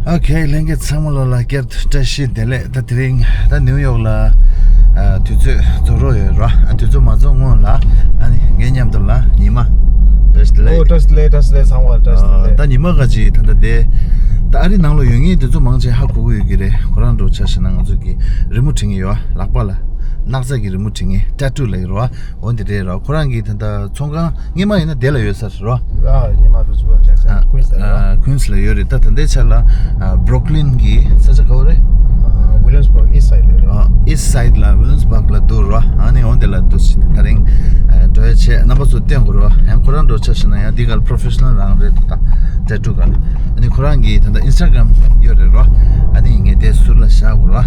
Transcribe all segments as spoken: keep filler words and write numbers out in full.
ཨོ་ཁེ། ལྷན་རྒྱས་ཚང་མ་ལོ་ལ་བསྐྱར་དུ་བཀྲ་ཤིས་བདེ་ལེགས། ད་དེ་རིང་ད་ནིའུ་ཡོག་ལ་ཨ་དུས་ཚོད་རྫོགས་རོགས་ཡོད་ར། ཨ་དུས་ཚོད་མ་རྫོགས་སྔོན་ལ་ཨ་ནི་ངའི་མཉམ་དུ་ལ་ཉི་མ། བཀྲ་ཤིས་བདེ་ལེགས། ཨོ་བཀྲ་ཤིས་བདེ་ལེགས། བཀྲ་ཤིས་བདེ་ལེགས། ཚང་མ་བཀྲ་ཤིས་བདེ་ལེགས། ད་ཉི་མ་ག་ཅིག་ད་ལྟ་བསྡད། ད་ཨ་རི་ནང་ལོ་ཡོད་མཁན་དེ་ཚོ་མང་ཆེ་ཧ་གོ་གི་ཡོད་ཀྱི་རེད། ཁོ་རང་འགྲོ་ཆ་བཞག་ན་ང་ཚོ་གི་རི་མོ་བྲིས་མཁན་ཡོད་ཨ། ལག་པ་ལ་སྣག་ཚ་གི་རི་མོ་བྲིས་མཁན་ཊེ་ཊུ་ལབ་ཀྱི་རེད་བ། འོ་འདི་རེད་ར། ཁོ་རང་གི་ད་ལྟ་ཚོང་ཁང་སྔོན་མ་ཡིན་ན་དེ་ལ་ཡོད་ས་རེད་ར། ཨ་ཉི་མ་རུ་ཚུགས་ལ་ཆ་ཆ་ཀུན་སི་ལ་ཡོད། ཨ་ཀུན་སི་ལ་ཡོད་རེད། ད་ད་ལྟའི་ཆ་ལ་ཨ་བྷུ་རུག་ལིན་གི་ས་ཆ་ག་བ་རེད། ཨ་ཝི་ལི་ཡམ་སི་བྷག་ཨི་སི་སའིཌ་ལ་རེད། ཨ་ཨི་སི་སའིཌ་ལ་ཝི་ལི་ཡམ་སི་བྷག་ལ་འདུག་ར། ཨ་ནི་འོ་འདི་ལ་འདུག་ཟེར་ནས་ད་རིང་ཨ་འགྲོ་ཡ་བྱས། རྣམ་པ་ཚོ་སྟོན་དགོས་ར། ཡང་ཁོ་རང་འགྲོ་ཆ་བཞག་ན་ཡང་འདི་ག་ལ་པོ་རོ་ཕེ་ཤི་ནལ་རང་རེད། ད་ཊེ་ཊུ་ག་ལ། ཨ་ནི་ཁོ་རང་གི་ད་ལྟ་ཨིན་སི་ཊ་གྷ་རམ་ཡོད་རེད་ར། ཨ་ནི་ངས་དེ་ཟུར་ལ་བཞག་དགོས་ར།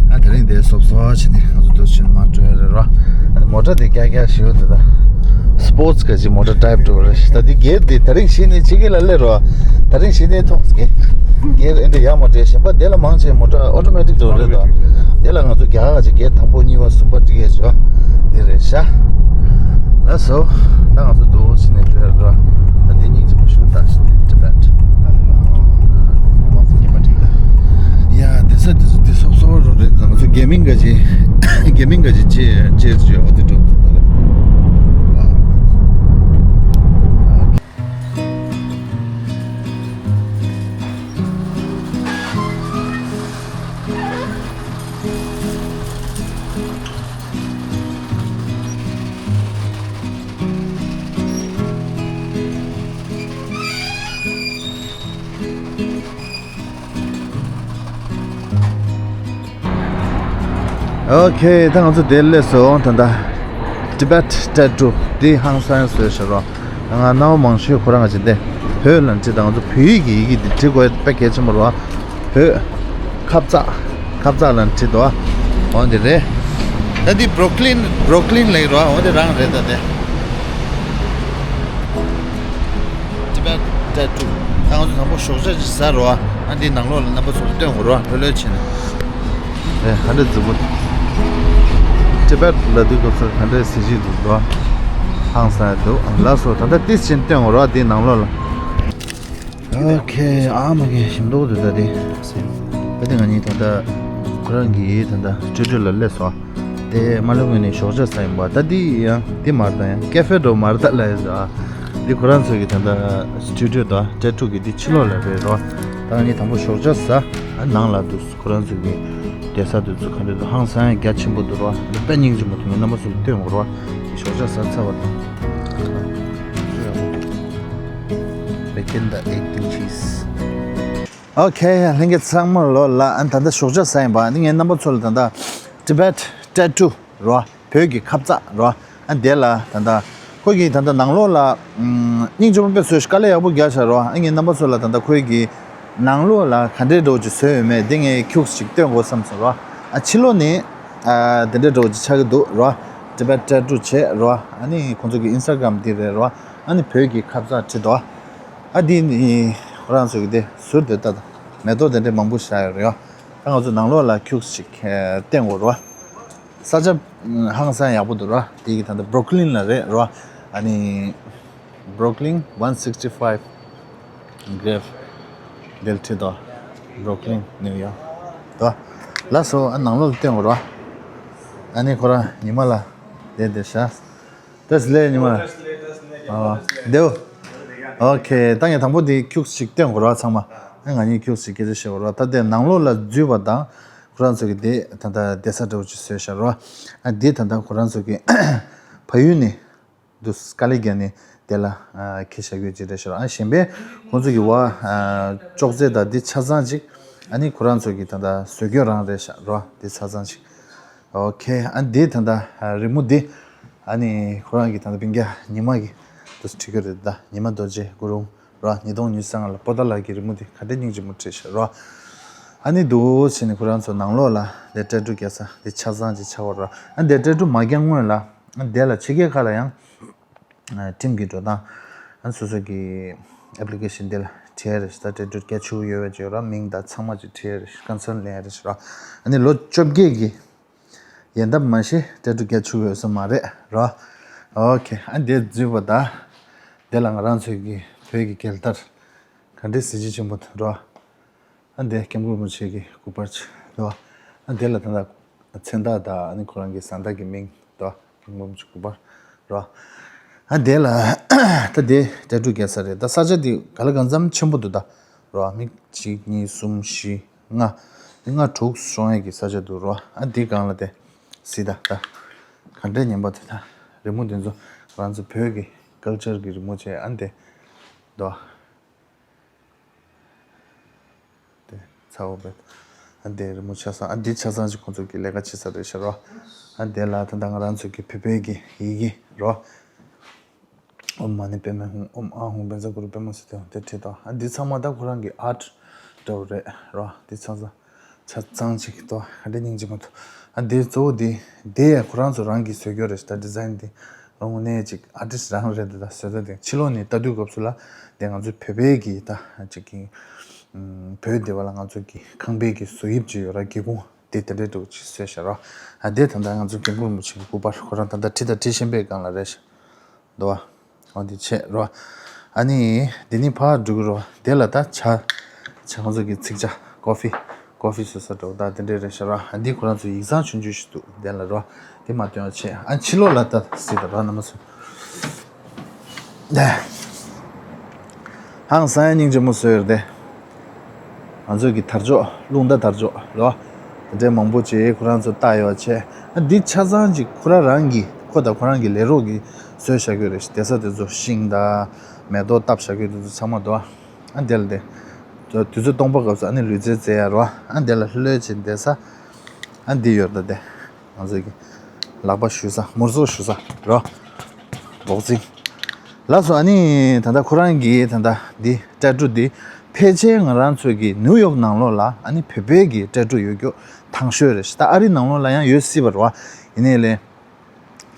ཨ་དེ་རིང་དེ་སོབ་སོབ་བྱས་ནས་ང་ཚོ་འདུག་ཕྱིན་མ་འགྲོ་ཡ་རེད་ར། ཨ་ནི་མོ་ཊ་དེ་རྒྱག་རྒྱག་ཞིག་ཡོད་འདུག་ད་སི་པོར་ཊི་ག་ཅིག་མོ་ཊ་ཌ་རའེ་བྷི་འགྲོ་རེད། ད་འདི་གེར་དེ་ད་རིང་གཞི་ནས་ཕྱི་གི་ལ་སླེབས་ར། ད་རིང་གཞི་ནས་ཐོག་གེར་གེར་ཨེ་འདྲ་ཡག་མ་འདྲ་གཞན་པ་དེ་ལ་མང་ཆེ་མོ་ཊ་ཨོ་ཊོ་མེ་ཊིག་འགྲོ་རེད། ད་དེ་ལ་ང་ཚོ་རྒྱག་ག་ཅིག་གེར་དང་པོ་གཉིས་པ་གསུམ་པ་འགྲིག་ཡས་བྱོས། དེ་རེད་ཤག་ལགས་སོ། ད་ང་ཚོ་འདུག་ཕྱིན་ནས་འགྲོ་ཡ་ར། ད་དེ་སྙིང་རྗེ་པོ་ཞིག་ད་ཤི་ཊི་བེཊ། ཡ་དེ་ས་དེ་ཚོ་དེ་སོབ་སོབ་རོ་རེད། ང་ཚོ་གེ་མིང་ག་ཅིག་གེ་མིང་ག་ཅིག་ཅེ་ཅེ་ཅེ་འོ་དེ་འགྲོ་ཐུབ་ད་རེད། ཨོ་ཁེ། ད་ང་ཚོ་དེར་སླེབས་སོང་། ད་ལྟ་ཊི་བེཊ་ཊེ་ཊུ་འདི་ཧང་སང་བཟོས་ཤག་རོ། ང་རྣ་བ་མང་ཤོས་ཁོ་རང་ག་ཅིག་འདི་བོད་ལ་འབྲི། ད་ང་ཚོ་བོད་ཡིག་གི་ཡི་གེ་འདི་འབྲི་དགོས་དཔེ་གལ་ཆེན་པོ་རོ། བོད་ཁབ་ཙག་ཁབ་ཙག་ལ་འབྲི་འདུག་འོ་འདི་རེད། ད་འདི་བྷུ་རུག་ལིན་བྷུ་རུག་ལིན་ལབ་ཀྱི་རོ། འོ་འདི་རང་རེད། ད་དེ་ཊི་བེཊ་ཊེ་ཊུ། ད་ང་ཚོ་དང་པོ་ཞོགས་ཇ་ཅིག་ཟ་རོ། ཨ་འདི་ནང་ལོགས་ལ་རྣམ་པ་ཚོ་ལ་སྟོན་དགོས་རོ། ལྷོད་ལྷོད་བྱས་ནས། ཨེ་ཧ་འདྲ་རྫིག་པོ། ཊི་བེཊ་ལ་འདི་ཁོ་ཚོ་ག་འདྲ་གཟི་བརྗིད་འདུག་འགྲོ། ཧང་སང་འདུག་ལགས་སོ། ད་ལྟ་ཏིས་ཅན་སྟོན་དགོས་རོ། འདི་ནང་ལོགས་ལ། ཨོ་ཁེ། ཨ་མ་གི་ཞིམ་མདོག་འདུག་ད་འདི། ད་འདི་ང་གཉིས་ད་ལྟ་ཁོ་རང་གི་ད་ལྟ་སི་ཊུ་ཌི་ཡོ་ལ་སླེབས་སོང་། དེ་མ་སླེབས་སྔོན་ནས་ཞོགས་ཇ་ཟ་ཡིན་པ། ད་འདི་ཡང་འདི་མ་རེད། ད་ཡང་ཀེ་ཧྥེ་འགྲོ་མ་རེད། ད་ལ་ཡ་ཟ། འདི་ཁོ་རང་ཚོ་གི་ད་ལྟ་སི་ཊུ་ཌི་ཡོ་དང་ཊེ་ཊུ་གི་འདི་ཕྱི་ལོགས་ལ་རེད་རོ། ད་ང་གཉིས་དང་པོ་ཞོགས་ཇ་ཟ། ཨ་ནང་ལ་འདུག་ཁོ་རང་ཚོ་གི་བསྡད་ས་དེ་ཚོ་ག་འདྲ་འདུག་ཧང་སང་ཡང་རྒྱ་ཆེན་པོ་འདུག་རོ། དཔེ་སྙིང་རྗེ་མོ་འདུག་ངས་རྣམ་པ་ཚོ་ལ་སྟོན་དགོས་རོ། ཞོགས་ཇ་ཟ་ཚར་བ་དང་། Bacon the egg and cheese. ཨོ་ཁེ། ལྷན་རྒྱས་ཚང་མ་ལོ་ལ། ཨ་ད་ལྟ་ཞོགས་ཇ་ཟ་ཡིན་པ། ཨ་ནི་ངས་རྣམ་པ་ཚོ་ལ་ད་ལྟ་ཊི་བེཊ་ཊེ་ཊུ་རོ། བོད་ཀྱི་ཁབ་ཙག་རོ། ཨ་དེ་ལ་ད་ལྟ་ཁོ་གི་ད་ལྟ་ནང་ལོགས་ལ་ཨམ་སྙིང་རྗེ་པོ་དཔེ་བཟོས་ཤག་དཀའ་ལས་ཡག་པོ་རྒྱག་ཤག་རོ། ཨ་ངས་རྣམ་པ་ཚོ་ལ་ད་ལྟ་ཁོ་གི་ནང་ལོགས་ལ་ག་འདྲའི་འདྲ་བོ་ཅིག་བཟོས་ཡོད་མེད་དེ་ངས་ཁྱུག་ཅིག་སྟོན་དགོས་བསམ་སོང་རོ། ཨ་ཕྱི་ལོགས་ནས་ཨ་དེ་འདྲའི་འདྲ་བོ་ཅིག་ཆགས་ཀྱི་འདུག་རོ། ཊི་བེཊ་ཊེ་ཊུ་བྱས་རོ། ཨ་ནི་ཁོང་ཚོ་གི་ཨིན་སི་ཊ་གྷ་རམ་དེ་རེད་རོ། ཨ་ནི་བོད་ཀྱི་ཁབ་ཙག་བྲིས་འདུག་ཨ་དེ་ནི་ཁོ་རང་ཚོ་གི་དེ་ཟུར་དེ་ལྟ་དང་། མེ་ཏོག་དེ་འདྲའི་མང་པོ་བཞག་ཡོད་རེད་ཡ། ད་ང་ཚོ་ནང་ལོགས་ལ་ཁྱུག་ཅིག་བསྟན་དགོས་རེད་བ། ས་ཆ་ཧང་སང་ཡག་པོ་འདུག་ར། དེ་གི་ད་ལྟ་བྷུ་རུག་ལིན་ལ་རེད་ར། ཨ་ནི་བྷུ་རུག་ལིན་ཝན་སིགས་ཊི་ཕའིབ་གྷེབ་དེ་ལ་བྲིས་འདུག་བྷུ་རུག་ལིན་ནིའུ་ཡོག་འདུག་ལགས་སོ། ཨ་ནང་ལོགས་ལ་བསྟན་དགོས་རེད་བ། ཨ་ནི་ཁོ་རང་ཉི་མ་ལ་བསྡད་བསྡད་ཤག་བཀྲ་ཤིས་བདེ་ལེགས་ཉི་མ། ཨ། བདེའོ། ཨོ་ཁེ། ད་ངས་དང་པོ་དེ་ཁྱུག་ཅིག་སྟོན་དགོས་ར་ཚང་མ། ཨ་ང་གཉིས་ཁྱུག་ཅིག་སྐད་ཆ་བཤད་དགོས་ར། ད་དེ་ནང་ལོགས་ལ་འཛུལ་བ་དང་ཁོ་རང་ཚོ་གི་དེ་ད་ལྟ་བསྡད་ས་འདྲ་བོ་ཅིག་བཟོས་ཤག་ར། ཨ་དེ་ད་ལྟ་ཁོ་རང་ཚོ་གི་ཕ་ཡུལ་ནས་འདུག་དཀའ་ལས་བརྒྱབ་ནས་དེ་ལ་ཨ་ཁྱེར་བཞག་རྒྱུ་ཅིག་རེད་ཤག་ཨ་གཞན་པའི་ཁོང་ཚོ་གི་བ་ཨ་ཅོག་ཙེ་དང་འདི་ཆ་ཚང་ཅིག་ཨ་ནི་ཁོ་རང་ཚོ་གི་ད་ལྟ་བཟོ་སྐྱོན་རང་རེད་ཤག་ར། འདི་ཆ་ཚང་ཅིག་ཨོ་ཁེ། ཨ་འདི་ད་ལྟ་ཨ་རི་མོ་འདི་ཨ་ནི་ཁོ་རང་གི་ད་ལྟ་སྤུན་ཀྱག་ཉི་མ་གི་འདུག་བྲིས་ཀྱི་རེད། ད་ཉི་མ་རྡོ་རྗེ་གུ་རུང་ར། ཉིས་སྟོང་ཉི་ཤུ་རྩ་ལྔ་ལ་པོ་ཏཱ་ལ་གི་རི་མོ་འདི་ག་འདྲ་སྙིང་རྗེ་མོ་བྲིས་ཤག་ར། ཨ་ནི་འདུག་བྱས་ནས་ཁོ་རང་ཚོ་ནང་ལོགས་ལ་དེ་ཊེ་ཊུ་རྒྱག་ས་དེ་ཆ་ཚང་ཅིག་ཆགས་པ་ར། ཨ་དེ་ཊེ་ཊུ་མ་རྒྱག་སྔོན་ལ་ཨ་དེ་ལ་ཕྱི་རྒྱལ་ཁག་ལ་ཡང་ཨ་ཁྲིམས་ཀྱི་འགྲོ་སྟངས་ཨ་སོ་སོ་གི་ཨེབ་ལི་ཀེ་ཤན་འདི་ལ་བྲིས་ཡ་རེད་ཤག་ད་ཊེ་ཊུ་རྒྱག་ཆོག་གི་ཡོད་པ་ཅིག་ཡོད་ར། མིང་དང་ཚང་མ་ཅིག་བྲིས་ཡ་རེད་ཤག་ཀོན་སེན་ཊི་ལེན་ཡ་རེད་ཤག་ར། ཨ་ནི་ལོ་བཅོ་བརྒྱད་ཀྱི་ཡན་འདབ་མ་ཤེས་ཊེ་ཊུ་རྒྱག་ཆོག་ཡོད་ས་མ་རེད་ར། ཨོ་ཁེ། ཨ་འདི་འཛུལ་བ་ད་འདི་ལ་ང་རང་ཚོའི་གི་བོད་ཀྱི་རྒྱལ་དར་ག་འདྲའི་གཟི་བརྗིད་ཆེན་པོ་འདུག་ར། ཨ་འདས་སྐྱབས་མགོན་རིན་པོ་ཆེ་གི་སྐུ་པར་ཅིག་འདུག་ཨ་འདས་ལ་ད་ལྟ་མཚན་རྟགས་དང་ཨ་ནི་ཁོ་རང་གི་བཟའ་ཟླ་གི་མིང་འདུག་སྐྱབས་མགོན་རིན་པོ་ཆེ་སྐུ་པར་རོ། ཨ་འདས་ལ་ད་འདས་ཏ་ཊུ་རྒྱག་ས་རེད། ད་ས་ཆ་འདི་ག་ལ་གང་འཚམ་ཆེན་པོ་འདུག་ད་རོ། མི་གཅིག་གཉིས་གསུམ་བཞི་ལྔ། འདི་ལྔ་དྲུག་ཤོང་ཡས་ཀྱི་ས་ཆ་འདུག་རོ། ཨ་འདི་སྒང་ལ་དེ་གཟིགས་ད་ད་ག་འདྲས་ཉན་པ་དེ་ད་རི་མོ་འདི་ཚོ་ང་ཚོ་བོད་ཀྱི་ཀལ་ཅར་གྱི་རི་མོ་བྱས། ཨ་འདི་འདུག་དེ་ཚ་བོ་བེད། ཨ་འདི་རི་མོ་ཆ་ཚང་། ཨ་འདི་ཆ་ཚང་ཅིག་ཁོང་ཚོ་གི་ལས་ཀ་བྱེད་ས་རེད་ཤག་རོ། ཨ་འདི་ལ་ད་ལྟ་ང་རང་ཚོ་གི་བོད་པའི་གི་ཡི་གེ་རོ། ཨོཾ་མ་ཎི་པདྨེ་ཧཱུྃ། ཨོཾ་ཨཱཿཧཱུྃ་བཛྲ་གུ་རུ་པདྨ་སིདྡྷི་ཧཱུྃ་དེ་བྲིས་ཏོ། ཨ་འདི་ཚང་མ་ད་ཁོ་རང་གི་ཨར་ཊི་འདྲ་བོ་རེད་རོ། འདི་ཚང་ཚང་ཆ་ཚང་ཅིག་ཏོ་ག་འདྲ་སྙིང་རྗེ་མ་ཐུབ། ཨ་འདི་གཙོ་བོ་འདི་འདི་ཡ་ཁོ་རང་ཚོ་རང་གིས་བཟོས་རྒྱུ་རེད་ཤག་ད་ཌི་ཛའིན་འདི། དངོས་གནས་ཅིག་ཨར་ཊིསི་རང་རེད་འདུག་ད་བཟོ་ལྟ་དེ་ཕྱི་ལོགས་ནས་ལྟ་དུས་སྐབས་སུ་ལ་དེ་ང་ཚོའི་བོད་པའི་གི་ད་ཅིག་གི་བོད་སྡེ་བ་ལ་ང་ཚོ་གི་ཁང་པའི་གི་བཟོ་དབྱིབས་ཅིག་ཡོད་ར། སྒེའུ་ཁུང་དེ་དེ་འདྲའི་འདྲ་བོ་ཅིག་བཟོས་ཤག་ར། ཨ་དེ་ད་ལྟ་ང་ཚོ་སྐྱབས་མགོན་རིན་པོ་ཆེ་གི་སྐུ་པར་ཁོ་རང་ད་ལྟ་བྲིས་ད་བྲིས་བཞིན་པའི་སྒང་ལ་རེད་ཤག་འདུག་བ། འོ་འདི་བྱས་རོ། ཨ་ནི་འདི་ནི་ཕར་འགྲོ་གི་རོ། དེ་ལ་ད་ཇ་ཇ་ང་ཚོ་གི་ཚིག་ཇ་ཀོ་ཧྥི། ཀོ་ཧྥི་བཟོ་ས་འདྲ་བོ་ད་དེ་འདྲས་རེད་ཤག་ར། ཨ་འདི་ཁོ་རང་ཚོ་ཡིག་ཚང་ཆུང་ཆུང་ཞིག་འདུག་དེ་ལ་རོ། དེ་མ་སྟོན་བྱས། ཨ་ཕྱི་ལོགས་ལ་ད་གཟིགས་ད་རོ་རྣམ་པ་ཚོ། ཧང་སང་ཡ་སྙིང་རྗེ་མོ་བཟོས་ཡོད་དེ། ང་ཚོ་གི་དར་ལྕོག་རླུང་རྟ་དར་ལྕོག་རོ། དེ་འདྲས་མང་པོ་ཅིག་ཁོ་རང་ཚོ་བཏགས་ཡོད་བྱས། ཨ་འདི་ཆ་ཚང་ཅིག་ཁོ་རང་རང་གི་ཁོ་དང་ཁོ་རང་གི་ལས་རོགས་ཀྱིས་བཟོས་བཞག་གི་རེད་ཤག་དེ་ས་དེ་ཚོ་ཤིང་དང་མེ་ཏོག་བཏབ་བཞག་གི་དེ་ཚོ་ཚང་མ་འདུག་ཨ། ཨ་འདི་ལ་དེ། དུས་ཚོད་སྟོང་པ་སྐབས་སུ་ཨ་ནི་ལུས་རྩལ་རྩེ་ཡ་རོ། ཨ་འདི་ལ་ལྷོད་ལྷོད་བྱས་བསྡད་ས། ཨ་འདི་ཡོད་ད་དེ། ང་ཚོ་གི་ལག་པ་གཞུ་ས་མུར་ཙོག་གཞུ་ས་རོ། བོག་སིང་། ལགས་སོ། ཨ་ནི་ད་ལྟ་ཁོ་རང་གི་ད་ལྟ་འདི་ཏ་ཊུ་འདི་ཕལ་ཆེར་ང་རང་ཚོ་གི་ནིའུ་ཡོག་ནང་ལོགས་ལ་ཨ་ནི་བོད་པའི་གི་ཏ་ཊུ་ཡོད་རྒྱུ་དང་ཤོས་རེད་ཤག་ད་ཨ་རི་ནང་ལོགས་ལ་ཡང་ཡོད་སྲིད་པ་རེད་བ། ཡིན་ནའི་ལས།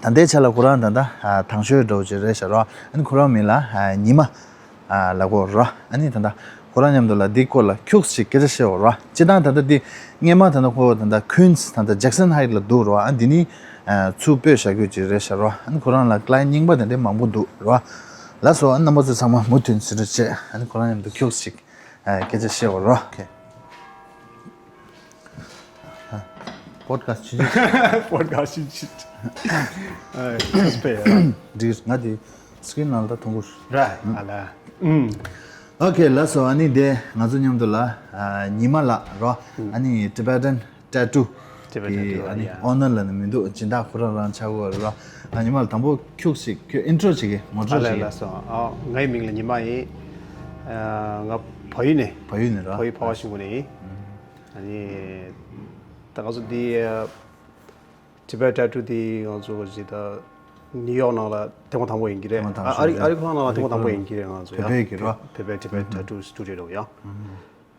ད་ལྟའི་ཆ་ལ་ཁོ་རང་ད་ལྟ་ཨ་དང་ཤོས་འདྲ་བོ་ཅིག་རེད་ཤག་རོ། ཨ་ནི་ཁོ་རང་མིང་ལ་ཨ་ཉི་མ་ཨ་ལབ་ཀྱི་ཡོད་རེད་བ། ཨ་ནི་ད་ལྟ་ཁོ་རང་མཉམ་དུ་ལ་འདི་སྐོར་ལ་ཁྱུག་ཅིག་སྐད་ཆ་བཤད་ཡོད་རེད་བ། སྤྱིར་བཏང་ད་ལྟ་འདི་སྔས་མ་ད་ལྟ་ཁོ་ད་ལྟ་ཁུན་སི་ད་ལྟ་ཇེག་སན་ཧའིཊ་ལ་འདུག་རེད་བ། ཨ་འདི་ནི་ཨ་ཚུར་སྤོས་བཞག་རྒྱུ་ཅིག་རེད་ཤག་རོ། ཨ་ནི་ཁོ་རང་ལ་ཀླ་ཡན་རྙིང་པ་དེ་འདྲའི་མང་པོ་འདུག་རེད་བ། ལགས་སོ། ཨ་རྣམ་པ་ཚོ་ཚང་མ་མུ་མཐུད་གཟིགས་རོགས་བྱེད། ཨ་ནི་ཁོ་རང་མཉམ་དུ་ཁྱུག་ཅིག་ཨ་སྐད་ཆ་བཤད་ཡོད་རེད་བ། ཨོ་ཁེ། པོཌ་ཁ་སི་ཊི་ཆུང་ཆུང་། པོཌ་ཁ་སི་ཊི་ཆུང་ཆུང་། ཨ་སྤེ་ཡ། འགྲིག་ང་དེ་སི་ཀི་རིན་ནང་ལ་ད་མཐོང་གི་རེད། ར་ཨ་ལ། ཨུམ། ཨོ་ཁེ། ལགས་སོ། ཨ་ནི་དེ་ང་ཚོ་མཉམ་དུ་ལ་ཨ་ཉི་མ་ལགས་རོ། ཨ་ནི་ཊི་བེ་ཊན་ཊེ་ཊུ་Tibetan གི་tattoo ཨ་ནི་ཡ། ཨོ་ནར་ལབ་ན་མི་འདུག་སྦྱིན་བདག་ཁོ་རང་རང་ཆགས་ཀྱི་ཡོད་རེད་རོ། ཨ་ཉི་མ་ལགས་དང་པོ་ཁྱུག་ཅིག་ཁྱོད་ཨིན་ཊྲོ་བྱེད་ཀྱི་ངོ་སྤྲོད་ཨ་ལ་བྱེད་ཀྱི། ལགས་སོ། ཨ་ངའི་མིང་ལ་ཉི་མ་ཡིན། ཨ་ང་ཕ་ཡུལ་ནས། ཕ་ཡུལ་ནས་རོ། ཕ་ཡུལ་ཕ་བ་ཤིང་ཀུན་ནས་ཡིན། ཨ་ནི་ད་ང་ཚོ་འདི་ཨ་Tibet tattoo འདི་ང་ཚོ་ག་ཅིག་ད་ནིའུ་ཡོག་ནང་ལ་ཐེངས་མ་དང་པོ་ཡིན་གྱི་རེད། ཐེངས་མ་དང་པོ་ཨ་ཨ་རི་ཨ་རི་ཁོ་རང་ནང་ལ་ཐེངས་མ་དང་པོ་ཡིན་གྱི་རེད། ང་ཚོ་ཡ་བོད་པའི་གི་རོ། བོད་པའི་Tibet tattoo studio འདྲ་བོ་ཡ།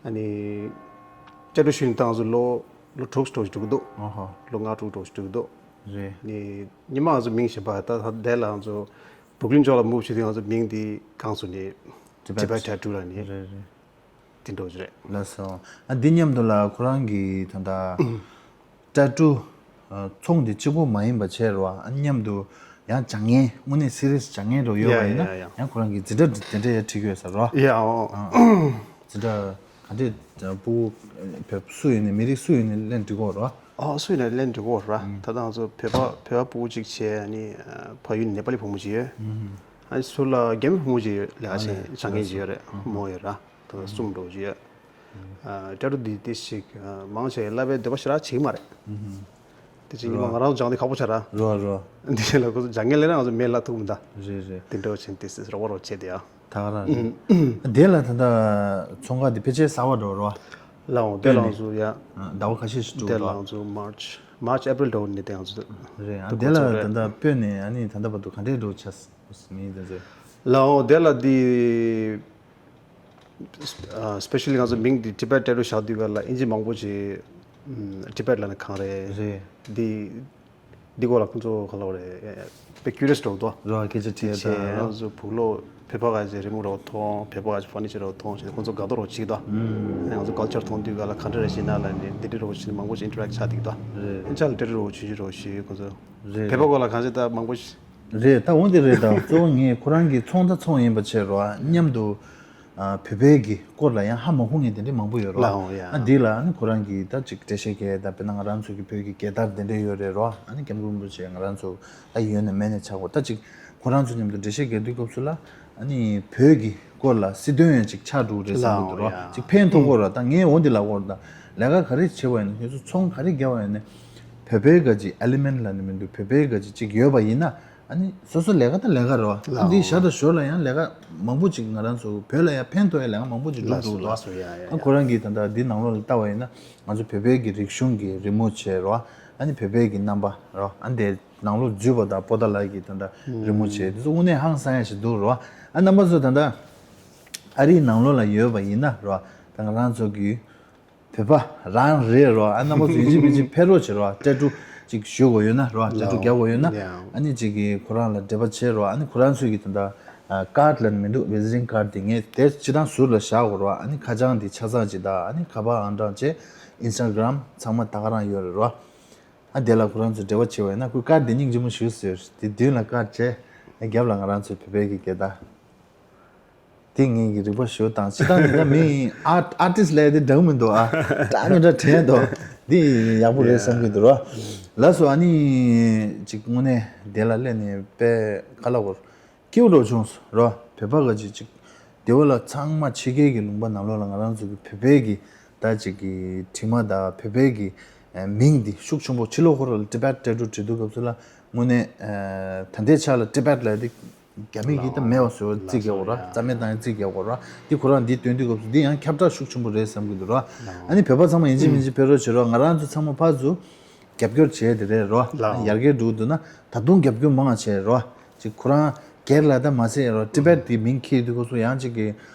ཨ་ནི་tattoo བྱས་ནས་ད་ང་ཚོ་ལོ་ལོ་དྲུག་ཙམ་འགྲོ་གི་འདུག་ཨོ་ཧོ། ལོ་ལྔ་དྲུག་འགྲོ་གི་འདུག་རེད། ཨ་ནི་ཉི་མ་ང་ཚོ་མིང་གཞན་པ་ད་ད་ལྟ་ལ་ང་ཚོ་བུར་ཀི་ལིན་ཕྱོགས་ལ་མུབ་བྱས་དུས་ང་ཚོ་མིང་འདི་གང་སོང་ནས་Tibet Tibet tattoo ལབ་ནས། རེད་རེད། དེ་འདྲ་བོ་ཅིག་རེད། ལགས་སོ། ཨ་འདི་མཉམ་དུ་ལ་ཁོ་རང་གི་ད་ལྟ་ཏ་ཊུ་ཨ་ཚོང་འདི་གཅིག་པོ་མ་ཡིན་པ་བྱས་རོ། ཨ་མཉམ་དུ་ཡང་སྦྱང་མཁན་དངོས་གནས་སི་རི་ཡས་སྦྱང་མཁན་འདྲ་བོ་ཡོད་པ་ཡ་ཡིན་ན་ཡ་ཡ། ཡང་ཁོ་རང་གི་འཛིན་གྲྭ་དེ་འདྲ་ཡང་ཁྲིད་ཀྱི་ཡོད་ས་རོ། ཡ་ཨོ། ཨ་འཛིན་གྲྭ་ག་འདྲས་ཕྲུ་གུ་བོད་སུ་ཡིན་ནའི་མི་རིགས་སུ་ཡིན་ནའི་ལེན་འགྲིག་གོ་རོ། ཨོ་སུ་ཡིན་ནའི་ལེན་འགྲིག་གོ་ར། ཨུམ། ད་ལྟ་ང་ཚོ་བོད་པ་བོད་པ་ཕྲུ་གུ་གཅིག་བྱས། ཨ་ནི་ཕ་ཡུལ་ནེ་པ་ལི་བུ་མོ་གཅིག་ཡོད། ཨུམ། ཨ་ནི་ཟུར་ལ་རྒྱ་མི་བུ་མོ་གཅིག་ཡོད་ལ། ཨ་ནི་སྦྱང་མཁན་གཅིག་ཡོད་རེད། ཨུམ། མོ་ཡོད་ར། ད་ལྟ་གསུམ་འགྲོ་གི་ཡོད། ཨ་ཏ་ཊུ་འདི་ཏོག་ཙམ་ཅིག་ཨ་མང་ཆེ་བ་བསླབ་པའི་འདོད་པ་ཞེ་དྲག་བྱེད་ཀྱི་མ་རེད། ཨུ་ཧུམ། དེ་ཅིག་ཉི་མ་རོ། ང་རང་སྦྱངས་དེ་ཁག་པོ་ཆགས་ར། རོ་རོ། འདི་ལ་ཁོ་ཚོ་སྦྱང་མཁན་སླེབས་ན་ང་ཚོ་མེ་ལ་ཐུག་མི་གདའ། རེད་རེད། དེ་འདྲ་བ་བྱས་ཏེ་སི་རོགས་པ་རོགས་བྱས་ཏེ་ཡ། ད་ག་རང་རེད། ཨུ་ཧུམ། དེ་ལ་ད་ལྟ་ཚོང་ཁང་འདི་ཕལ་ཆེར་གསར་པ་འགྲོ་རོ། ལའོ་དེ་ལ་ང་ཚོ་ཡ། ཟླ་བ་ཁ་ཤས་ཤིག་འགྲོ་དེ་ལ་རོ། ང་ཚོ་མར་ཆི་མར་ཆི་ཨེ་པི་རིལ་འགྲོ་ནས་དེ་ང་ཚོ་རེད། ཨ་དེ་ལ་ད་ལྟ་སྤོས་ནས་ཨ་ནི་ད་ལྟ་བར་དུ་ག་འདྲས་འགྲོ་ཆགས་མིན་དེ་ཚོ། ལའོ་དེ་ལ་འདི། ཨ་སི་པེ་ཤལ་ལི་ང་ཚོ་མིང་འདི་Tibet tattoo བཞག་དུས་ག་ལ་ཨིན་ཇི་མང་པོ་ཅིག་ཨམ་Tibet ལབ་ན་གང་རེད། རེད། འདི་འདི་སྐོར་ལ་ཁོང་ཚོ་ག་ལབ་རེད། དཔེ་ཀུ་རི་ཡོ་སི་འདྲ་བོ་འདུག་རོ། སྐད་ཆ་དྲིས་དེ་བྱས་ད་ང་ཚོ་བོད་ལོག་བོད་པ་ག་ཅིག་རི་མོ་འདྲ་བོ་མཐོང་། བོད་པ་ག་ཅིག་ཕར་ནི་ཅར་འདྲ་བོ་མཐོང་བྱས་ཁོང་ཚོ་དགའ་ཏོག་རོ་བྱེད་ཀྱི་འདུག་ཨུམ། ང་ཚོ་ཀལ་ཅར་མཐོང་དུས་ག་ལ་ག་འདྲ་རེད་ཟེར་ན་ལབ་ནས་འདི་འདྲ་འདྲ་བོ་བྱས་ནས་མང་པོ་ཅིག་ཨིན་ཊར་ཨེག་ཆགས་བསྡད་ཀྱི་འདུག་རེད། ཨིན་ཅག་ལ་འདྲ་འདྲ་བོ་ཆུང་ཆུང་འདྲ་བོ་ཞིག་ཁོང་ཚོ་རེད། བོད་པ་སྐོར་ལ་གང་ཅི་ད་མང་པོ་ཞིག་རེད། ད་འོ་འདི་རེད། ད་གཙོ་བོ་ངས་ཁོ་རང་གི་ཚོང་ད་ཚོང་ཡིན་པ་བྱས་རོ། མཉམ་དུ་ བོད་པའི་གི་སྐོར་ལ་ཡང་ཧ་མ་གོ་མཁན་དེ་འདྲ་མང་པོ་ཡོད་རོ། ལའོ་ཡ། ཨ་འདི་ལ་ཨ་ནི་ཁོ་རང་གིས་ད་ཅིག་འགྲེལ་བཤད་རྒྱག་ཡས་ད་དཔེར་ན་ང་རང་ཚོ་གི་བོད་ཀྱི་རྒྱལ་དར་དེ་འདྲ་ཡོད་རེད་རོ། ཨ་ནི་སྐྱབས་མགོན་རིན་པོ་ཆེ་ང་རང་ཚོ་ད་ཡོད་ནས་མེད་ནས་ཆགས་གོ། ད་ཅིག་ཁོ་རང་ཚོ་མཉམ་དུ་འགྲེལ་བཤད་རྒྱག་དུས་སྐབས་སུ་ལ་ཨ་ནི་བོད་ཀྱི་སྐོར་ལ་སྲིད་དོན་ཡང་ཅིག་ཆགས་འགྲོ་གི་རེད་བསམ་གི་འདུག་རོ། ཅིག་ཕན་ཐོགས་གོ་རོ། ད་ངས་འོ་འདི་ལ་གོ་རོ། ད་ལས་ཀ་ག་རེ་བྱེད་པ་ཡིན་ན་ཁྱེད་ཚོ་ཚོང་ག་རེ་རྒྱག་པ་ཡིན་ན་བོད་པའི་ག་ཅིག་ཨེ་ལི་མེན་ཊི་ལ་ནི་མི་འདུག་བོད་པའི་ག་ཅིག་ཅིག་ཡོད་པ་ཡིན་ན། ཨ་ནི་སོ་སོ་ལས་ཀ་ད་ལས་ཀ་རེད་བ། ཨ་འདི་ཞར་དང་ཞོར་ལ་ཡང་ལས་ཀ་མང་པོ་ཅིག་ང་རང་ཚོ་བོད་ལ་ཡང་ཕན་ཐོགས་ཡ་ལས་ཀ་མང་པོ་ཅིག་འགྲུབ་འདུག་རེད་བ། ཨ་ཁོ་རང་གིས་ད་ལྟ་འདི་ནང་ལོགས་ལ་ལྟ་བ་ཡིན་ན་ང་ཚོ་བོད་པའི་གི་རིག་གཞུང་གི་རི་མོ་བྱས་རེད་བ། ཨ་ནི་བོད་པའི་གི་རྣམ་པ་རེད་བ། ཨ་འདི་ནང་ལོགས་འཛུལ་བ་དང་པོ་ཏཱ་ལ་གི་ད་ལྟ་རི་མོ་བྱས་འདི་ཚོ་དངོས་གནས་ཧང་སང་ཡ་ཞིག་འདུག་རེད་བ། ཨ་རྣམ་པ་ཚོ་ད་ལྟ་ཨ་རིའི་ནང་ལོགས་ལ་ཡོད་པ་ཡིན་ན་རེད་བ། ད་ང་རང་ཚོ་གི་བོད་པ་རང་རེད་རོ། ཨ་རྣམ་པ་ཚོ་ཡིན་གཅིག་མིན་གཅིག་ཕེབས་རོགས་བྱེད་རོ། ཨ་ཊེ་ཊུ་ཅིག་བཞུ་དགོས་ཡོད་ན་རོ། ཨ་ཊེ་ཊུ་རྒྱག་དགོས་ཡོད་ན། ཨ་ནི་ཅིག་གིས་ཁོ་རང་ལ་འབྲེལ་བ་བྱེད་རོ། ཨ་ནི་ཁོ་རང་ཚོས་ཀྱི་ད་ལྟ་ཀར་ཌི་ལབ་མི་འདུག་ཝི་ཛི་ཊིང་ཀར་ཌི་དེ་ངས་དེ་སྤྱི་བཏང་ཟུར་ལ་བཞག་དགོས་རོ། ཨ་ནི་ཁ་བྱང་འདི་ཆ་ཚང་ཅིག་དང་ཨ་ནི་ཁ་པར་ཨང་གྲངས་བཅས་ཨིན་སི་ཊ་གྷི་རམ་ཚང་མ་ད་ག་རང་ཡོད་རེད་རོ། ཨ་དེ་ལ་ཁོ་རང་ཚོས་འབྲེལ་བ་བྱེད་པ་ཡིན་ན་ཁོས་ཀར་ཌི་དེ་སྙིང་རྗེ་མོ་ཞིག་ཟེར། དེ་མདུན་ལ་ཀར་ཌི་བྱས། ཨ་རྒྱབ་ལ་ང་རང་ཚོའི་བོད་པའི་གི་རྒྱལ་དར། དེ་ངེད་ཀྱི་རིག་པ་ཞུ་དང་། སྤྱི་བཏང་ནི་ད་མི་ཨར་ཨར་ཊིསི་ལས་དེ་འདྲ་མི་འདུག་ཨ་འདྲ་མི་འདྲ་དྲན་འདུག་འདི་ཡག་པོ་རེད་བསམ་གྱི་འདུག་རོ། ལགས་སོ། ཨ་ནི་ཅིག་དངོས་གནས་དེ་ལ་སླེབས་ནས་དཔེ་ག་ལ་གོ་སྐྱིད་པོ་བྱུང་སོང་རོ། བོད་པ་ག་ཅིག་ཅིག་དེ་བ་ལ་ཚང་མ་ཕྱི་རྒྱལ་གྱི་ལུང་པ་ནང་ལོགས་ལ་ང་རང་ཚོ་གི་བོད་པའི་གི་ད་ཅིག་གི་དྲི་མ་དང་བོད་པའི་གི་མིང་འདི་ཤུགས་ཆེན་པོ་ཕྱི་ལོགས་ཁོ་ར་ལ་ཊི་བེཊ་ཊེ་ཊུ་བྲིས་དུས་སྐབས་སུ་ལ་དངོས་གནས་ད་ལྟའི་ཆ་ལ་ཊི་བེཊ་ལ་དེ་རྒྱ་མི་གིས་ད་མེད་པ་བཟོས་པ་རྩིས་རྒྱག་དགོས་ར། རྩ་མེད་བཏང་ཡ་རྩིས་རྒྱག་དགོས་ར། འདི་ཁོ་རང་འདི་སྟོན་དུས་སྐབས་སུ་འདི་ཡང་ཁྱབ་བསྒྲགས་ཤུགས་ཆེན་པོ་རེད་བསམ་གྱི་འདུག་ར། ཨ་ནི་བོད་པ་ཚང་མ་ཡིན་གཅིག་མིན་གཅིག་ཕེབས་རོགས་བྱེད་རོགས། ང་རང་ཚོ་ཚང་མ་ཕར་ཚུར་རྒྱབ་སྐྱོར་བྱས་དེ་རེད་རོ། ཡར་རྒྱས་འགྲོ་གི་འདུག་ན་ད་དུང་རྒྱབ་སྐྱོར་མང་བ་བྱས་རོ། ཅིག་ཁོ་རང་སྒེར་ལ་ད་མ་ཟད་རོ། ཊི་བེཊ་འདི་མིང་འཁྱེར་དུས་སྐབས་སུ་ཡང་ཅིག་གི་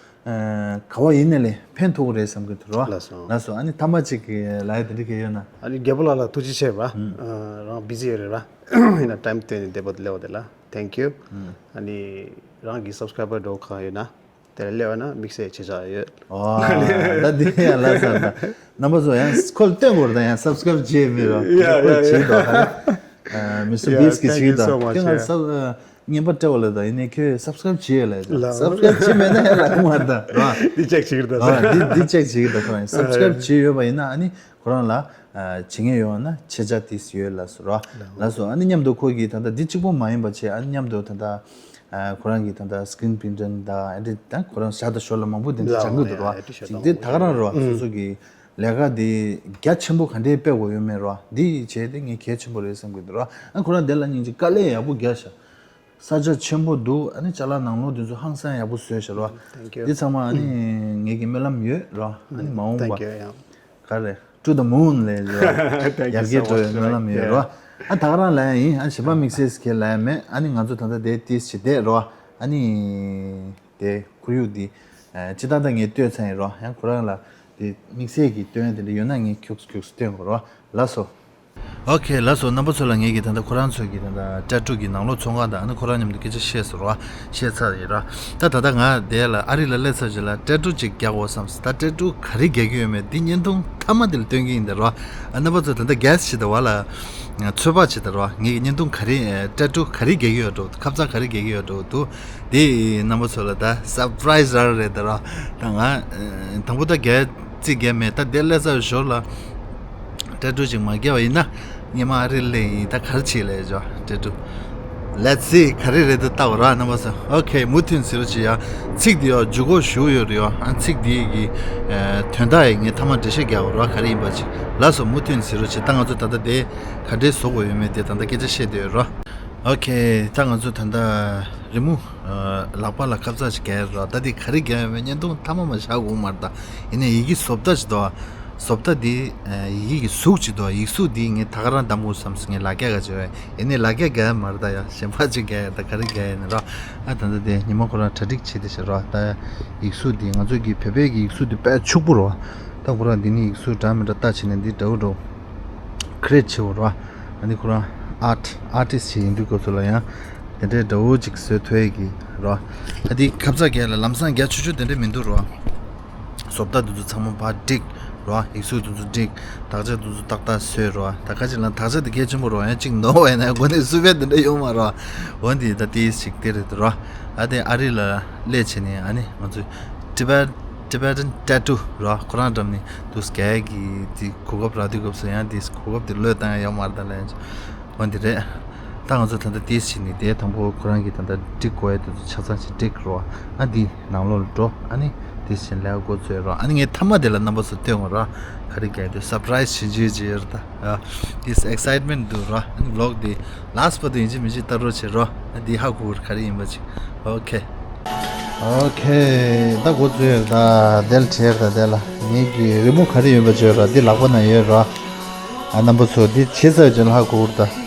ག་བ་ཡིན་ནས་ལས་ཕན་ཐོགས་རེད་བསམ་གྱི་འདུག་རོ། ལགས་སོ། ལགས་སོ། ཨ་ནི་ཐ་མ་ཅིག་གི་ལ་ཡ་དེ་འདྲ་གི་ཡོད་ན། ཨ་ནི་རྒྱལ་པོ་ལགས་ལ་ཐུགས་རྗེ་ཆེ་བ། རང་བི་ཟི་ཡོད་རེད་ར། ཡིན་ན་ཊའིམ་བཏོན་ནས་བསྡད་པ་སླེབས་པ་དེ་ལ་ཐེང་ཀིའུ། ཨ་ནི་རང་གི་སབ་སི་ཀ་རའི་བར་འགྲོ་གང་ཡོད་ན་དེ་ལ་སླེབས་པ་ན་དམིགས་བསལ་ཆེ་ཆག་ཡོད། ཨོ། ད་འདི་ཡང་ལ་ས་ད་རྣམ་པ་ཚོ་ཡང་ཁོ་ལ་སྟོན་དགོས་རེད། ད་ཡང་སབ་སི་ཀ་རའིབ་བྱས་མེད་རོ། ཡ་ཡ་ཁོས་བྱས་འདུག་ཧ་ལས། མི་སི་ཊར་བིས་ཀྱིས་བྱས་འདུག་ཁྱོད་ང་སབ་བརྙན་པར་སྤྲད་པ་ལ་ད་ཡིན་ནའི་ཁྱོད་སབ་སི་ཀ་རའིབ་བྱས་ཡོད་ལ། སབ་སི་ཀ་རའིབ་བྱས་མེད་ན་ཡང་རག་གི་མ་རེད་ད་རོ། འདི་ཅེག་བྱེད་ཀྱི་རེད་ད། འདི་འདི་ཅེག་བྱེད་ཀྱི་ད་ཁོ་རང་སབ་སི་ཀ་རའིབ་བྱས་ཡོད་པ་ཡིན་ན་ཨ་ནི། ཁོ་རང་ལ་བྱེད་མཁན་ཡོད་ན་ཆེ་ཆ་ཏིས་ཡོད་ལ་སོ་ར། ལ་སོ། ཨ་ནི་མཉམ་དུ་ཁོ་གིས་ད་ལྟ་འདི་གཅིག་པོ་མ་ཡིན་པ་བྱས། ཨ་ནི་མཉམ་དུ་ད་ལྟ་ཁོ་རང་གིས་ད་ལྟ་སི་ཀི་རིན་པི་རིན་ཊིང་དང་ཨ་འདི་ད་ཁོ་རང་ཞར་དང་ཞོར་ལ་མང་པོ་དེ་འདྲ་སྦྱང་གི་འདུག་ར། ཅིག་དེ་ད་ག་རང་རོ། སོ་སོ་གི་ལས་ཀ་དེ་རྒྱ་ཆེན་པོ་ག་འདྲའི་སྤེལ་དགོས་ཡོད་མེད་རོ། འདི་བྱས་ཏེ་ངས་གལ་ཆེན་པོ་རེད་བསམ་གི་འདུག་ར། ཨ་ཁོ་རང་དེ་ལ་སྙིང་རྗེ། དཀའ་ལས་ཡག་པོ་རྒྱག་ཤག་ས་ཆ་ཆེན་པོ་འདུག་ཨ་ནི་ཅ་ལག་ནང་ལོགས་དེ་ཚོ་ཧང་སང་ཡག་པོ་བཟོས་ཤག་རོ། འདི་ཚང་མ་ཨ་ནི་ངེད་ཀྱི་སྨོན་ལམ་ཡོད་རོ། ཨ་ནི་མ་འོངས་པ་ག་རེ། To the moon ལས་ཡོད། ཡར་རྒྱས་འགྲོ་བའི་སྨོན་ལམ་ཡོད་རོ། ཨ་ད་ག་རང་ལ་ཡིན། ཨ་གཞན་པ་དམིགས་བསལ་གྱི་ལ་ཡ་མེད། ཨ་ནི་ང་ཚོ་ད་ལྟ་དེ་ཏིས་བྱེད་བསྡད་རོ། ཨ་ནི་དེ་ཁོར་ཡུག་འདི་སྤྱི་བཏང་ད་ངས་བསྟོད་ཚར་ཡིན་རོ། ཡང་ཁོ་རང་ལ་དེ་དམིགས་བསལ་གྱི་བསྟོད་དེ་འདྲ་ཡོད་ན་ངས་ཁྱུག་ཁྱུག་བསྟོད་དགོས་རོ། ལགས་སོ། ཨོ་ཁེ། ལགས་སོ། རྣམ་པ་ཚོ་ལ་ངེད་ཀྱིས་ད་ལྟ་ཁོ་རང་ཚོ་གི་ད་ལྟ་ཊེ་ཊུ་གི་ནང་ལོགས་ཚོང་ཁང་དང་ཨ་ནི་ཁོ་རང་མཉམ་དུ་སྐད་ཆ་བཤད་ཟེར་བ་བཤད་ཚར་ཡིན་ར། ད་ད་ལྟ་ང་དེ་ལ་ཨ་རི་ལ་སླེབས་ཚར་རྗེས་ལ་ཊེ་ཊུ་ཅིག་རྒྱག་དགོས་བསམ་སོང་། ད་ཊེ་ཊུ་ག་རེ་རྒྱག་གི་ཡོད་མེད་འདི་བརྙན་ཐུང་མཐའ་མ་འདི་ལ་སྟོན་གི་ཡིན་ད་ར། ཨ་རྣམ་པ་ཚོ་ད་ལྟ་གེ་སི་བྱེད་ད་བ་ལ་ཚོད་དཔག་བྱེད་ད་ར། ངེད་ཀྱི་བརྙན་ཐུང་ག་རེ་ཊེ་ཊུ་ག་རེ་རྒྱག་གི་ཡོད་འགྲོ། ཁ་ཚ་ག་རེ་རྒྱག་གི་ཡོད་འགྲོ་འདུག་དེ་རྣམ་པ་ཚོ་ལ་ད་སར་པ་རའི་ཛི་རག་རེད་ད་ར། ད་ང་དང་པོ་ད་གེ་རྩིས་རྒྱག་མེད། ད་དེ་སླེབས་ཚར་ཞོར་ལ་ཊེ་ཊུ་ཅིག་མ་རྒྱག་པ་ཡིན་ན་ངས་མ་ཨ་རི་སླེབས་ཡིན། ད་ག་རེ་བྱེད་ལས་ཇོ་ཊེ་ཊུ། Let's see ག་རེ་རེད་འདུག་ལྟ་བ་ར་རྣམ་པ་ཚོ། ཨོ་ཁེ། མུ་མཐུད་ཟེར་རོ་བྱེད་ཡ། ཚིག་འདི་ཡ་འཇུག་གོ་ཞུ་ཡོད་རེད་ཡ། ཨ་ཚིག་འདི་གི་དོན་དག་ཡི་ངས་ཐ་མ་འགྲེལ་བཤད་རྒྱག་པ་ར། ག་རེ་ཡིན་པ་ཅིག་ལགས་སོ། མུ་མཐུད་ཟེར་རོ་བྱེད། ད་ང་ཚོ་ད་ལྟ་དེ་ག་འདྲས་བཟོ་དགོས་ཡོད་མེད་དེ་ད་ལྟ་སྐད་ཆ་བཤད་བསྡད་ཡོད་ར། ཨོ་ཁེ། ད་ང་ཚོ་ད་ལྟ་རི་མོ་ལག་པ་ལ་ཁ་ཚ་ཅིག་རྒྱག་ཡ་ར། ད་འདི་ག་རེ་རྒྱག་ཡོད་མེད་བརྙན་ཐུང་མཐའ་མ་མ་བཞག་དགོས་མ་རེད། ད་ཡིན་ནའི་ཡི་གེ་བཟོ་ལྟ་ཅིག་འདུག་བཟོ་ལྟ་འདི་ཡི་གེ་གི་གཟུགས་ཅིག་འདུག་ཡིག་གཟུགས་འདི་ངས་ད་ག་རང་འདམ་དགོས་བསམ་སོང་། ངས་ལག་རྒྱག་ག་བྱས་པས་ཡིན་ནའི་ལག་རྒྱག་རྒྱག་ཡ་མ་རེད། ད་ཡ་གཞན་པ་ཅིག་རྒྱག་ཡ། ད་ག་རེ་རྒྱག་ཡ་ཡིན་ན་ར། ཨ་ད་ལྟ་དེ་ཉི་མ་ཁོ་རང་གྲ་སྒྲིག་བྱེད་དེ་ཤག་ར། ད་ཡིག་གཟུགས་འདི་ང་ཚོ་གི་བོད་པའི་གི་ཡིག་གཟུགས་འདི་དཔེ་ཕྱུག་པོ་ར། ད་ཁོ་རང་འདི་ནི་ཡིག་གཟུགས་འདྲ་མི་འདྲ་ལྟ་བྱས་ནས་འདི་འདྲ་བོ་འགྲོ་ཁི་རེ་ཨེ་ཊི་བྱེད་དགོས་ར། ཨ་ནི་ཁོ་རང་ཨར་ཊི་ཨར་ཊིསི་ཊི་ཅིག་ཡིན་དུས་སྐབས་སུ་ལ་ཡང་དེ་འདྲའི་འདྲ་བོ་ཅིག་བཟོས་ཐུབ་ཡས་ཀྱི་ར། ཨ་འདི་ཁ་ཚ་རྒྱག་ལ་ལམ་སང་རྒྱ་ཆུ་ཆུ་དེ་འདྲ་མི་འདུག་ར། བཟོ་ལྟ་འདི་ཚོ་ཚང་མ་ཕར་འགྲིག་ར། ཡིག་གཟུགས་འདི་ཚོ་འགྲིག་དག་ཆ་འདི་ཚོ་ཏག་ཏག་བཟོས་ར། ད་ཁ་ཅིག་ལ་དག་ཆ་འདི་གལ་ཆེན་པོ་ར། ཡང་གཅིག་ནོར་བ་ཡིན་ན་སྒོ་ནས་སུ་བས་འདི་འདྲ་ཡོང་མ་ར། འོ་འདི་ད་ཏིས་ཅིག་དེ་རེད་ར། ཨ་དེ་ཨ་རི་ལ་སླེབས་བྱས་ནས་ཨ་ནི་ང་ཚོས་ Tibet- Tibetan tattoo ར། ཁོ་རང་འགྲམ་ནས་དུས་རྒྱལ་གྱི་དེ་གོ་སྐབས་རག་དུས་སྐབས་སུ་ཡང་དེ་གོ་སྐབས་དེ་བློས་བཏང་ཡ་ཡོད་མ་རེད་ད་ལན། འོན་ཏེ་རེད། ད་ང་ཚོ་ད་ལྟ་དེ་བྱས་ནས་དེ་དང་པོ་ཁོ་རང་གིས་ད་ལྟ་འགྲིག་དགོས་ཡ་དེ་ཚོ་ཆ་ཚང་ཞིག་འགྲིག་རོ། ཨ་འདི་ནང་ལོགས་ལ་འགྲོ། ཨ་ནི་དེ་བྱས་ནས་ལས་ཀ་འགོ་ཚུགས་རོ། ཨ་ནི་ངས་མཐའ་མ་དེ་ལ་རྣམ་པ་ཚོ་སྟོན་དགོས་ར། ག་རེ་རྒྱག་དུས་སར་པ་རའི་ཛི་བྱེད་ཀྱི་ཡོད་རེད་ད། ཡ། This excitement འདུག་ར། ཨ་ནི་vlog འདི་last བར་དུ་ཡིན་གཅིག་མིན་གཅིག་ལྟ་རོགས་བྱེད་རོགས། ཨ་འདི་ཧ་གོ་གི་རེད་ག་རེ་ཡིན་པ་ཅིག་ཨོ་ཁེ། ཨོ་ཁེ། ད་འགོ་བཙུགས་ཡོད་རེད་ད། དེ་ལ་བྲིས་ཡོད་རེད་ད། དེ་ལ་ངེད་ཀྱི་རི་མོ་ག་རེ་ཡོད་པ་བརྗོད་ར། འདི་ལག་པ་ན་ཡོད་ར། ཨ་རྣམ་པ་ཚོ་འདི་བྱེད་ཚར་རྗེས་ལ་ཧ་གོ་གི་རེད་ད།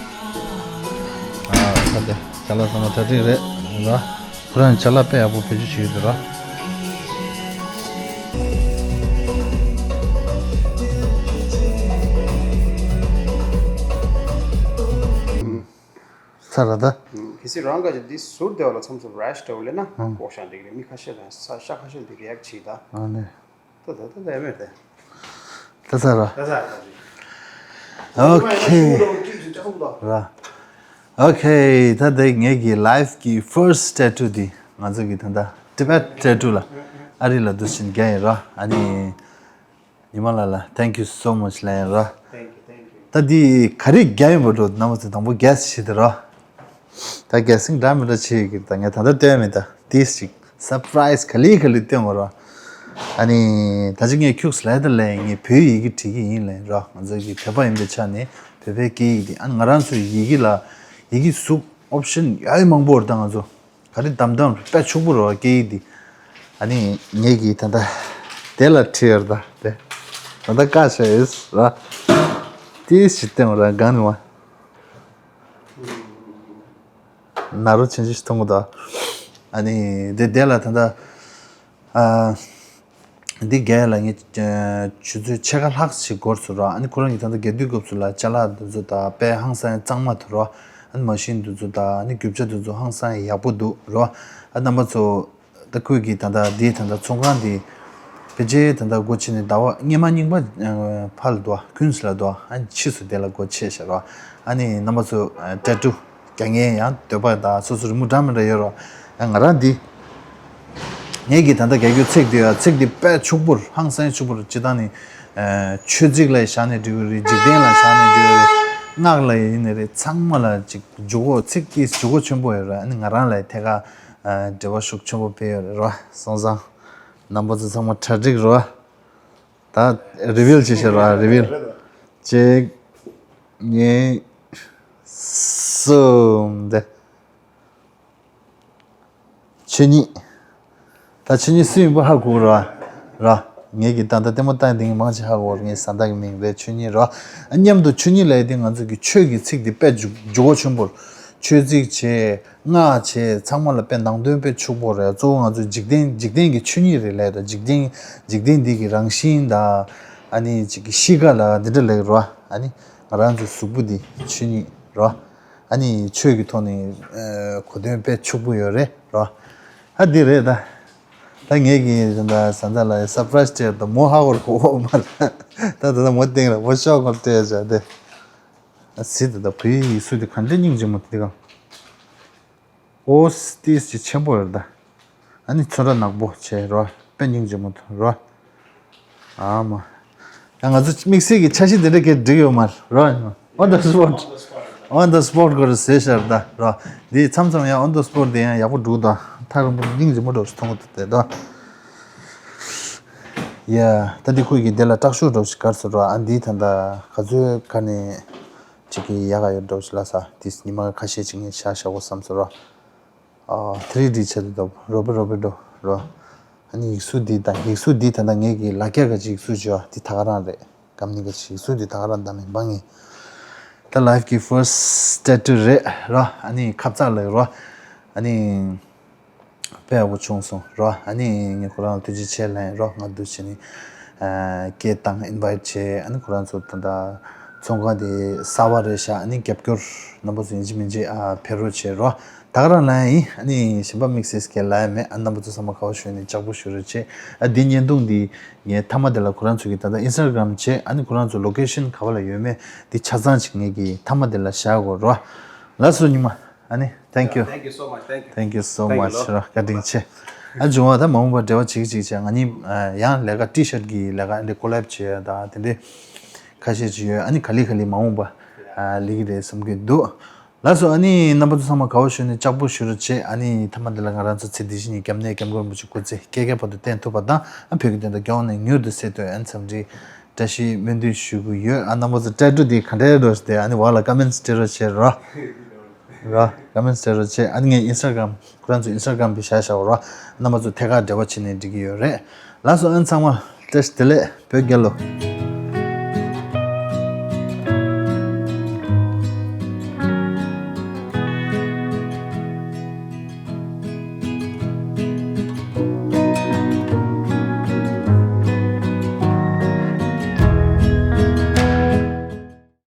ཨ་ད་དེ་ཅ་ལག་ཚང་མ་གྲ་སྒྲིག་རེད་ར། ཁོ་རང་ཅ་ལག་དཔེ་ཡག་པོ་བེད་སྤྱོད་བྱེད་ཀྱི་འདུག་ར། ཚར་ར་ད། གལ་སྲིད་རང་ག་ཅིག་འདི་ཟུར་བདེ་བ་ལ་མཚམས་སུ་རེ་ཤི་འདྲ་བོ་སླེབས་ན་ཨང་ལྐོག་བཞག་འགྲིག་རེད། མི་ཁ་ཤས་ལ་ས་ཤ་ཁ་ཤས་འདི་རེག་བྱེད་ད། ཨ་ནི། ད་ད་ད་ད་ཡ་མེད་དེ། ད་ཚར་ར། ད་ཚར་ར། ཨོ་ཁེ། ར། ཨོ་ཁེ། ད་དེ་ངེད་ཀྱི་life གི་first tattoo འདི་ང་ཚོ་གི་ད་ལྟ་Tibet tattoo ལ་ཨ་རི་ལ་འདུག་སེ་རྒྱག་ཡིན་ར། ཨ་ནི་ཉི་མ་ལགས་ལ་thank you so much ལབ་ཡིན་ར། Thank you, thank you. ད་འདི་ག་རེ་རྒྱག་ཡིན་པ་འགྲོ་རྣམ་པ་ཚོ་དང་པོ་guess བྱེད་དེ་ར། ད་guessing འདྲ་མི་འདྲ་བྱེད་ཀྱི་ད་ངས་ད་ལྟ་སྟོན་མེད་ད། ཏིས་ཅིག་surprise ག་ལེ་ག་ལེ་སྟོན་དགོས་ར། ཨ་ནི་ད་ཅི་ངས་ཁྱུགས་ལས་ད་ལས་ངས་བོད་ཡི་གེ་བྲིས་ཀྱི་ཡིན་ལས་ར། ང་ཚོ་གི་བོད་པ་ཡིན་པའི་ཆ་ནས་བོད་པའི་སྐད་ཡིག་འདི་ཨ་ནི་ང་རང་ཚོའི་ཡི་གེ་ལ་ཡི་གེ་གཟུགས་option ཡ་ཡི་མང་པོ་རེད་ད། ང་ཚོ་ག་རེ་དམ་དམ་དཔེ་ཕྱུག་པོ་རེད་བ་སྐད་ཡིག་འདི། ཨ་ནི་ངས་གི་ད་ལྟ་དེ་ལ་བྲིས་ཡོད་རེད་ད། དེ་ད་ལྟ་བཀའ་ཤག་ཡོད་ར། ཏིས་ཅིག་སྟོན་དགོས་ར་གང་ནས་བ། ན་རོ་ཆེན་ཆེ་ཞིག་མཐོང་གི་འདུག་ཨ་ནི་དེ་དེ་ལ་ད་ལྟ་ཨ་འདི་རྒྱག་ཡ་ལ་ངས་ཆུ་ཚོད་ཕྱེད་ཀ་ལྷག་ཅིག་འགོར་སོང་ར། ཨ་ནི་ཁོ་རང་གིས་ད་ལྟ་རྒྱག་དུས་སྐབས་སུ་ལ་ཅ་ལག་འདི་ཚོ་དང་དཔེ་ཧང་སང་གཙང་མ་འདུག་ར། ཨ་ནི་མ་ཤིན་འདི་ཚོ་དང་ཨ་ནི་རྒྱུ་ཆ་འདི་ཚོ་ཧང་སང་ཡག་པོ་འདུག་ར། ཨ་རྣམ་པ་ཚོ་ད་ཁོས་གིས་ད་ལྟ་འདི་ད་ལྟ་ཚོང་ཁང་འདི་ཕལ་ཆེར་ད་ལྟ་སྒོ་ཕྱེ་ནས་ཟླ་བ་སྔོན་མ་རྙིང་པ་ཕར་ལ་འདུག་ཀུན་སི་ལ་འདུག་ཨ་ནི་ཕྱིས་སུ་དེ་ལ་སྒོ་ཕྱེ་བཞག་ར། ཨ་ནི་རྣམ་པ་ཚོ་ཊེ་ཊུ་རྒྱག་མཁན་ཡང་འདོད་པ་དང་སོ་སོ་རི་མོ་འདྲ་མི་འདྲ་ཡོད་ར། ང་རང་འདི་ངས་གི་ད་ལྟ་རྒྱག་རྒྱུ་ཚིག་འདི་ཡ་ཚིག་འདི་དཔེ་ཕྱུག་པོར་ཧང་སང་ཕྱུག་པོར་སྤྱི་བཏང་ནི་ཆོས་ཚིག་ལ་བཞག་ནས་འགྲིག་གི་རེད། འཇིག་རྟེན་ལ་བཞག་ནས་འགྲིག་གི་རེད། སྔགས་ལ་ཡིན་ནི་རེད། ཚང་མ་ལ་ཅིག་འཇུག་གོ་ཚིག་གིས་འཇུག་གོ་ཆེན་པོ་ཡོད་ར། ཨ་ནི་ང་རང་ལ་ཐད་ཀར་འབྲེལ་བ་ཤུགས་ཆེན་པོ་སྤེལ་ཡོད་རེད་ར། སོང་ཙང་རྣམ་པ་ཚོ་ཚང་མ་གྲ་སྒྲིག་རོ། ད་རི་བིལ་བྱེད་ཤེས་ར་རི་བིལ། གཅིག་གཉིས། གསུམ་དེ། ཆོས་ཉིད། ད་ཆོས་ཉིད་སུ་ཡིན་པ་ཧ་གོ་ར། ར། ངས་ཀྱི་ད་ལྟ་ལྟད་མོ་ལྟ་དེ་མང་ཆེ་ཧ་གོ་ར། ངའི་བཟའ་ཟླ་གི་མིང་རེད་ཆོས་ཉིད་ར། ཨ་མཉམ་དུ་ཆོས་ཉིད་ལབ་ཡ་དེ་ང་ཚོ་གི་ཆོས་ཀྱི་ཚིག་དེ་དཔེ་འཇུག་འཇུག་གོ་ཆེན་པོར། ཆོས་ཚིག་བྱས། སྔགས་བྱས། ཚང་མ་ལ་དཔེ་ནང་དོན་དཔེ་ཕྱུག་པོ་རེད། གཙོ་བོ་ང་ཚོ་འཇིག་རྟེན་འཇིག་རྟེན་གྱི་ཆོས་ཉིད་རེད་ལབ་ཡ་ད་འཇིག་རྟེན་འཇིག་རྟེན་འདི་གི་རང་བཞིན་ད། ཨ་ནི་ཅིག་གི་གཤིས་ཀ་ལ་འདི་འདྲ་ལབ་ཀྱི་ར། ཨ་ནི་ང་རང་ཚོའི་གཟུགས་པོ་འདི་ཆོས་ཉིད་ར། ཨ་ནི་ཆོས་ཀྱི་ཐོག་ནས་ཨ་གོ་དོན་དཔེ་ཕྱུག་པོ་ཡོད་རེད་ར། ཨ་འདི་རེད་ད། ད་ངས་ཀྱི་ད་བཟའ་ཟླ་ལ་སར་པ་རའི་སི་སྤྲད་ད། མོ་ཧ་གོ་ར་གོ་བ་མ་རེད། ད་ད་ད་མོ་སྟེང་ལ་མོ་ཤོག་གོ་སྤྲད་བྱ་དེ། ཨ་ཟི་ད་ད་བོད་ཡིག་ཡིག་གཟུགས་དེ་ག་འདྲ་སྙིང་རྗེ་མོ་དེ་ག་ཨོ་སི་ཏིས་ཅིག་ཆེན་པོ་ཡོད་ད། ཨ་ནི་ཚོན་ཁྲ་ནག་པོ་བྱས་རོ། དཔེ་སྙིང་རྗེ་མོ་རོ། ཨ་མ། ཡང་ང་ཚོ་དམིགས་བསལ་གྱི་འཆར་གཞི་དེ་འདྲ་གས་འགྲིག་ཡོད་མ་རེད་རོ། On the spot. On the spot གོ་རེ་ཟེར་ཤར་ད་རོ། འདི་མཚམས་མཚམས་ཡང་on the spot དེ་ཡང་ཡག་པོ་འདུག་ད། ཐག་རིང་པོ་སྙིང་རྗེ་མོ་འདྲ་བོ་ཞིག་མཐོང་གི་འདུག་དེ་ད། ཡ། ད་འདི་ཁོས་ཀྱི་དེ་ལ་སྐྲག་ཤོས་འདྲ་བོ་ཞིག་གར་སོང་རོ། ཨ་འདི་ད་ད་ག་ཚོད་ག་ནས། ཅིག་གི་ཡག་ག་ཡོད་འགྲོ་ཞིག་ལ་ས་དེ་ཉི་མ་ཁ་ཤས་ཅིག་ངས་བཞག་བཞག་གོ་བསམ་སོང་ར། ཨ་ཐི་རི་ཌི་ཆེད་དུ་རོ་བི་རོ་བི་འགྲོ་རོ། ཨ་ནི་ཡིག་གཟུགས་འདི་དང་ཡིག་གཟུགས་འདི་ད་ལྟ་ངས་ཀྱི་ལག་ཁྱེར་ག་ཅིག་ཡིག་གཟུགས་བྱོས་འདི་ད་ག་རང་རེད། སྐམ་ནི་ག་ཅིག་ཡིག་གཟུགས་འདི་ད་ག་རང་ད་མིན་པ་ངས་ད་life གི་first tattoo རེད་ར། ཨ་ནི་ཁབ་ཚག་ལ་རོ། ཨ་ནི། དཔེ་ཡག་པོ་བྱུང་སོང་རོ། ཨ་ནི་ངས་ཁོ་རང་ལ་ཐུགས་རྗེ་ཆེ་ལན་རོ། ང་འདུག་བྱས་ནས་ཨ་སྐད་བཏང་invite བྱས། ཨ་ནི་ཁོ་རང་ཚོ་ད་ལྟ་ཚོང་ཁང་དེ་གསར་པ་རེད་ཤག་ཨ་ནི་རྒྱབ་སྐྱོར་རྣམ་པ་ཚོ་ཡིན་གཅིག་མིན་གཅིག་ཨ་ཕེབས་རོགས་བྱེད་རོ། ད་ག་རང་ལན་ཡིན། ཨ་ནི་གཞན་པ་དམིགས་བསལ་སྐད་ལན་མེད། ཨ་རྣམ་པ་ཚོ་ཚང་མ་ཁ་བ་ཞོན་ནས་ལྕགས་པོ་ཞུ་རོགས་བྱེད། ཨ་འདི་བརྙན་ཐུང་འདི་ངས་མཐའ་མ་དེ་ལ་ཁོ་རང་ཚོ་གི་ད་ལྟ་Instagram བྱས། ཨ་ནི་ཁོ་རང་ཚོ་location ག་བ་ལ་ཡོད་མེད་འདི་ཆ་ཚང་ཅིག་ངས་ཀྱི་མཐའ་མ་དེ་ལ་བཞག་དགོས་རོ། ལགས་སོ་ཉི་མ། ཨ་ནི། Thank you. Thank you so much. Thank you. Thank you so much ར། བཀའ་དྲིན་ཆེ། ཨ་བྱུང་བ་ད་མ་འོངས་པར་འབྲེལ་བ་བྱེད་ཀྱི་བྱེད་ཀྱི་བྱས། ང་གཉིས་ཨ་ཡང་ལས་ཀ་ཊི་ཤར་གྱི་ལས་ཀ་འདི་ཀོ་ལེབ་བྱེད་ཡ་ད་དེ་འདྲའི་ཁ་ཤས་ཅིག་ཡོད། ཨ་ནི་ག་ལེ་ག་ལེ་མ་འོངས་པ་ཨ་ལེགས་ཀྱི་རེད་བསམ་གྱི་འདུག་ལགས་སོ། ཨ་ནི་རྣམ་པ་ཚོ་ཚང་མ་དགའ་བོ་བྱུང་ནས་ལྕགས་པོ་ཞུ་རོགས་བྱེད། ཨ་ནི་མཐའ་མ་འདི་ལ་ང་རང་ཚོ་ཚེ་འདི་ཕྱི་གཉིས་སྐྱབས་གནས་སྐྱབས་མགོན་རིན་པོ་ཆེ་སྐུ་ཚེ་བསྐལ་བརྒྱའི་བར་དུ་བརྟན་ཐུབ་པ་དང་། ཨ་བོད་ཀྱི་དོན་དག་མགྱོགས་ནས་མྱུར་དུ་སེལ་ཐུབ། ཨ་ནི་འཚམས་འདྲི་བཀྲ་ཤིས་སྨོན་འདུན་ཞུ་གི་ཡོད། ཨ་རྣམ་པ་ཚོ་སྤྲད་འགྲོ་འདི་ག་འདྲའི་འགྲོ་ཞིག་དེ་ཨ་ནི་བར་ལ་ཀ་མེན་སྤྲད་རོགས་བྱེད་རོགས། ར། ཀ་མེན་སྤྲད་རོགས་བྱེད། ཨ་ནི་ངའི་ཨིན་སི་ཊ་གྷ་རམ་ཁོ་རང་ཚོ་ཨིན་སི་ཊ་གྷ་རམ་དེ་བཞག་བཞག་ར། རྣམ་པ་ཚོ་ཐད་ཀར་འབྲེལ་བ་བྱེད་ནས་འགྲིག་གི་ཡོད་རེད། ལགས་སོ། ཨ་ནི་ཚང་མ་བཀྲ་ཤིས་བདེ་ལེགས། བོད་རྒྱལ་ལོ།